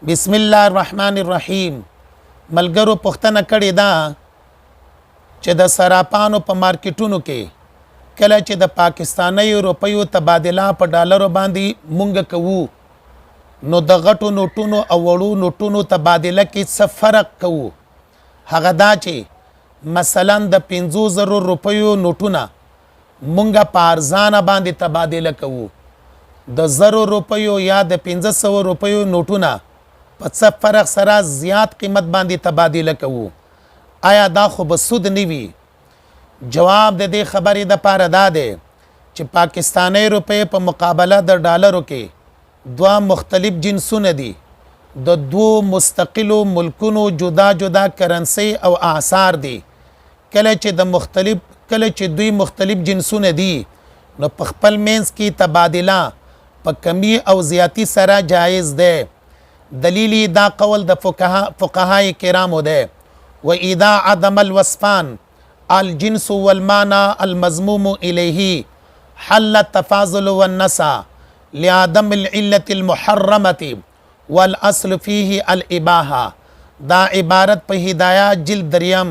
بسم الله الرحمن الرحیم. ملګرو پوښتنه کړې ده چې د صرافانو په مارکیټونو کې کله چې د پاکستانیو روپیو تبادله په ډالرو باندې مونږ کوو، نو د غټو نوټونو او وړو نوټونو تبادله کې څه فرق کوو؟ هغه دا چې مثلا د 5000 روپیو نوټونه مونږ په ارزانه باندې تبادله کوو، د 1000 روپیو یا د 500 روپیو نوټونه په څه فرق سره زیات قیمت باندې تبادله کوو، آیا دا خو به سود نه وي؟ جواب د دې خبرې د پاره دا دی چې پاکستانۍ روپۍ په مقابله د ډالرو کې دوه مختلف جنسونه دي، د دوو مستقلو ملکونو جدا جدا کرنسي او آثار دي. کله چې دوی مختلف جنسونه دي، نو په خپل منځ کې تبادله په کمی او زیاتی سره جایز ده. دلیل دا قول د فقهای کرامو ده. و اذا عدم الوصفان الجنس والمعنى المضموم الیه حل التفاضل والنسا لعدم العلة المحرمة والاصل فيه الاباحة. دا عبارت په هدايه جلد دریم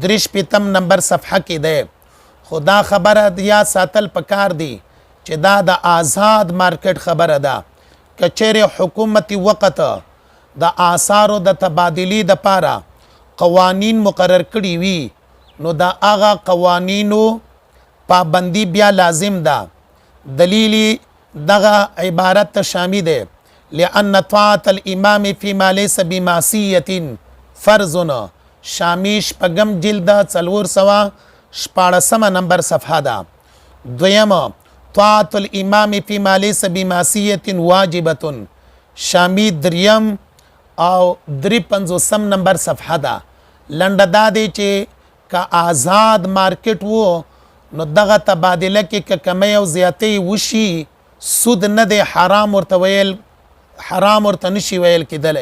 83 نمبر صفحه کې ده. خو دا خبره یا ساتل پکار دی چې دا د آزاد مارکیټ خبره ده. که چیرې حکومت وقت د آثارو د تبادلې د پاره قوانین مقرر کړي وي، نو د هغه قوانینو پابندي بیا لازم ده. دلیل دغه عبارت ته شامل ده، لأن طاعة الإمام فيما ليس بمعصية فرض. شامی شپږم جلد 416 نمبر صفحه ده. دویم، طاعة الإمام فيما ليس بمعصية واجبة، شامی دریم او 53 نمبر صفحه ده. لنډه دا دی چې که آزاد مارکیټ وو، نو دغه تبادله کې که کمی او زیاتی وشي، سود نه دی، حرام ورته نشي ویل کېدلی.